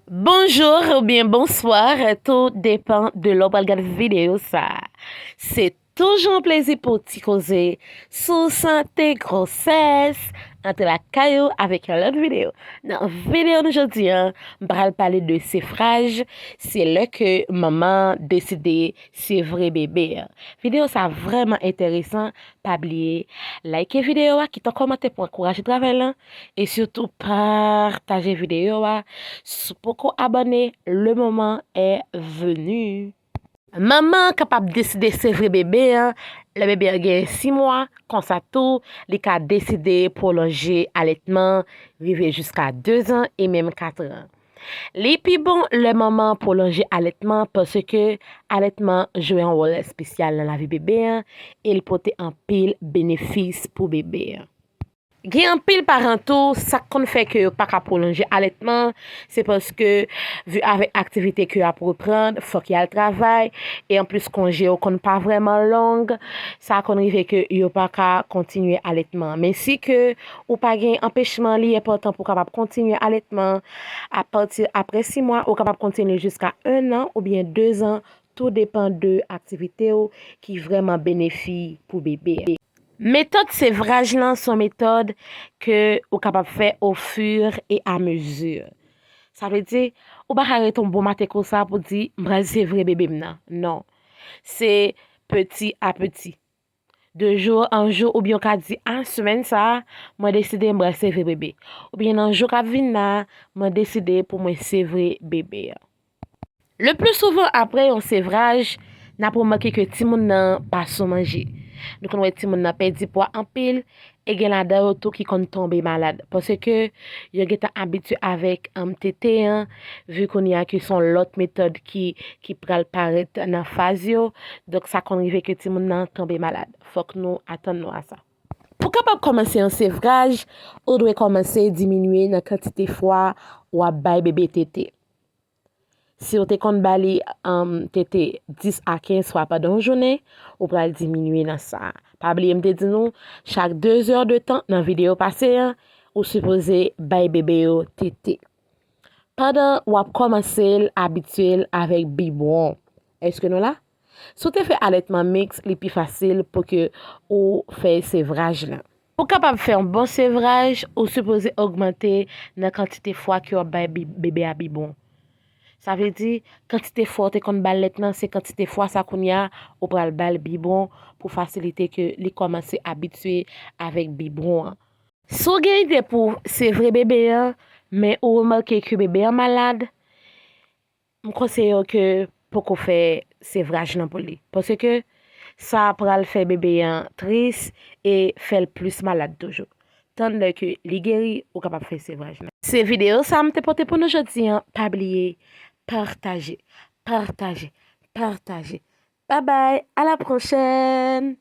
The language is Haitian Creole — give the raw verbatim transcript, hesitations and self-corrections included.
Bonjou oubyen bonswa, tou depan de lè w pral gade videyo sa. Se toujou yon plezi pou ti koze sou sante gwosès. Antre lakay ou avèk yon lòt videyo. Nan videyo nou jodi a, m pral pale de sevraj. Se lè ke manman deside sevre bebe a. Videyo sa vrèman enteresan. Pa bliye like videyo a, kite yon kòmantè pou ankouraje travay lan, e sitou pataje videyo a. Si w poko abòne, le moment est venu. Manman an kapab deside sevre bebe an lè bebe an gen sis mwa, konsa tou, li ka deside pwolonje alètman rive jiska dezan e menm katran. Li pi bon lè manman an pwolonje alètman, paske alètman jwe yon wòl espesyal nan lavi bebe an e li pote anpil benefis pou bebe an. Gen anpil paran tou, sa k konn fè ke yo pa ka pwolonje alètman, se paske, vi avèk aktivite ke y ap reprann, fòk y al travay, e anplis konje yo konn pa vrèman long, sa konn rive ke yo pa ka kontinye alètman. Men si ke ou pa gen anpechman, li enpòtan pou w kapab kontinye alètman. Apati, apre sis mwa, ou kapab kontinye jiska en an oubyen dezan, tou depan de aktivite w ki vrèman benefi pou bebe. Metòd sevraj lan se yon metòd ke ou kapab fè au fur et à mesure. Sa vle di, ou pa ka rete yon bon maten konsa pou di, "M pral sevre bebe m nan." Non. Se petit à petit. De jour en jour, oubyen w ka di, "A, semèn sa a, mwen deside m pral sevre bebe." Oubyen nan jou k ap vin la, "Mwen deside pou mwen sevre bebe an." Le pli souvan, apre yon sevraj, n ap remake ke timoun nan pa sou manje. Nou konn wè timoun nan pèdi pwa anpil, e gen ladan yo tou ki konn tonbe malad. Paske yo gentan abitye avèk, um, tete an, vi kounye a ke se yon lòt metòd ki, ki pral parèt nan faz yo. Donk, sa konn rive ke timoun nan tonbe malad. Fòk nou atann nou a sa. Pou kapab kòmanse yon sevraj, ou dwe kòmanse diminye nan kantite fwa w ap bay bebe tete. Si w te konn ba li, um, tete dis a kenz fwa pandan yon jounen, ou pral diminye nan sa. Pa bliye m te di nou, chak de zè de tan nan videyo pase an, ou sipoze bay bebe yo tete. Pandan w ap kòmanse l, abitye l avèk bibwon. Èske nou la? Si w te fè alètman miks, li pi fasil pou ke ou fè sevraj lan. Pou kapab fè yon bon sevraj, ou sipoze ogmante nan kantite fwa ke w ap bay bi-, bebe a bibwon. Sa vle di, kantite fwa w te konn ba l lèt lan, se kantite fwa sa kounye a ou pral ba l bibwon pou fasilite ke li kòmanse abitye avèk bibwon an. Si w gen ide pou sevre bebe an, men ou remake ke bebe an malad, m konseye w ke poko fè sevraj lan pou li. Paske sa pral fè bebe an tris e fè l plis malad toujou. Tann lè ke li geri, ou kapab fè sevraj lan. Se videyo sa a m te pote pou nou jodi an. Pa bliye, pataje, pataje, pataje. Bye bye, à la prochaine!